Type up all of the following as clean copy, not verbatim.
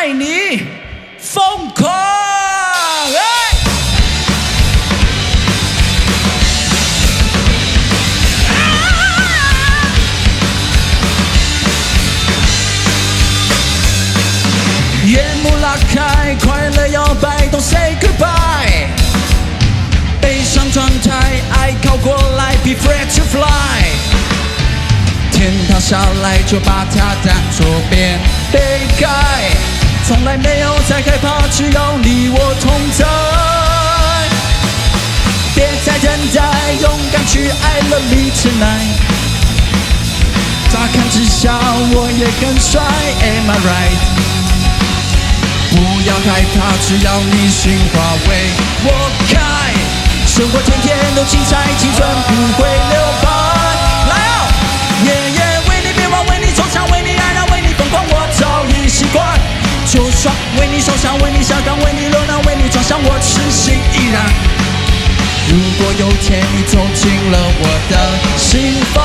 愛你瘋狂。哎。夜幕拉開，快樂搖擺，Don't say goodbye。悲傷狀態，愛靠過來，Be free to fly。天塌下來就把它當作棉被蓋，從來沒有再害怕，只要你我同在。別再等待，勇敢去愛了 me tonight。乍看之下我也很帥，Am I right？不要害怕，只要你心花為我開，生活天天都精彩，青春不會留白。來哦，夜夜為你迷惘，為你惆悵，為你黯然，為你瘋狂，我早已習慣。就算為你受傷，為你下崗，為你流浪，為你轉向，我痴心依然。如果有天你走進了我的心房，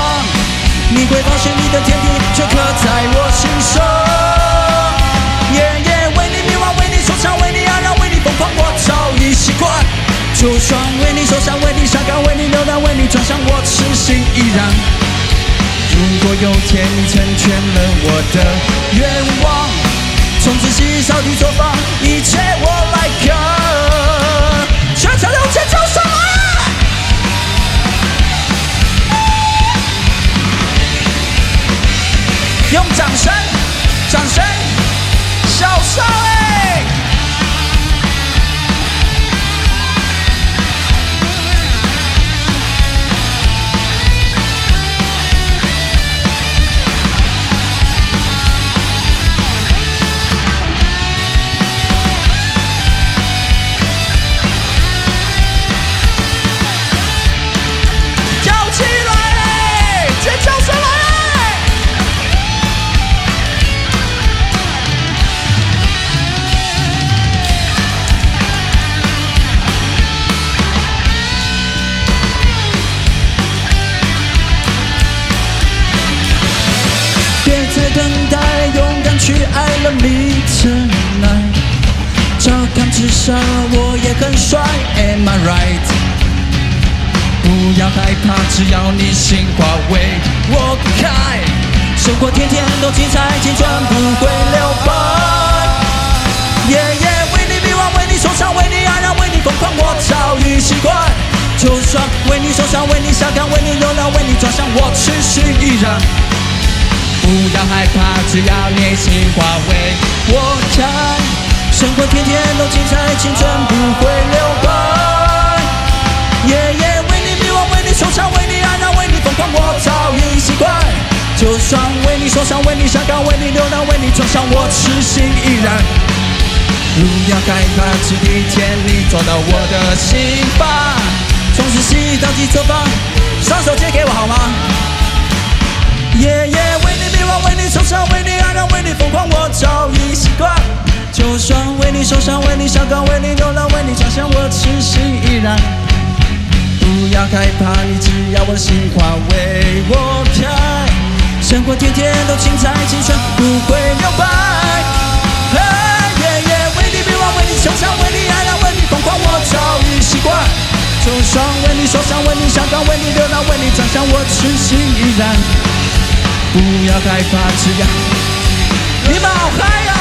你會發現你的天地全刻在我心上。夜夜為你迷惘，為你惆悵，為你黯然，為你瘋狂，我早已習慣。就算為你受傷，為你下崗，為你流浪，為你轉向，我痴心依然。如果有天你成全了我的願望，從此洗衣掃地做飯，一切我來扛。全場有尖叫聲啊！用掌聲，掌聲，小少欸！跳起來欸！尖叫聲來欸！別再等待，勇敢去愛了 me tonight。乍看之下我也很帥，Am I right？不要害怕，只要你心花為我開，生活天天都精彩，青春不會留白。夜夜為你迷惘，為你惆悵，為你黯然，為你瘋狂，我早已習慣。就算為你受傷，為你下崗，為你流浪，為你轉向，我痴心依然。不要害怕，只要你心花為我開，生活天天都精彩，青春不會留白。夜夜為你迷惘，為你惆悵，為你黯然，為你瘋狂，我早已習慣。就算為你受傷，為你下崗，為你流浪，為你轉向，我痴心依然。不要害怕，這一天你走到我的心房，從此洗衣當機做飯，雙手借給我好嗎？夜夜為你迷惘，為你惆悵，為你黯然，為你瘋狂，我早已習慣。就算為你受傷，為你下崗，為你流浪，為你轉向，我痴心依然。不要害怕，你只要我的心花為我開，生活天天都精彩，青春不會留白。嘿，夜夜為你迷惘，為你惆悵，為你黯然，為你瘋狂，我早已習慣。就算為你受傷，為你下崗，為你流浪，為你轉向，我痴心依然。不要害怕，只要你們好嗨啊！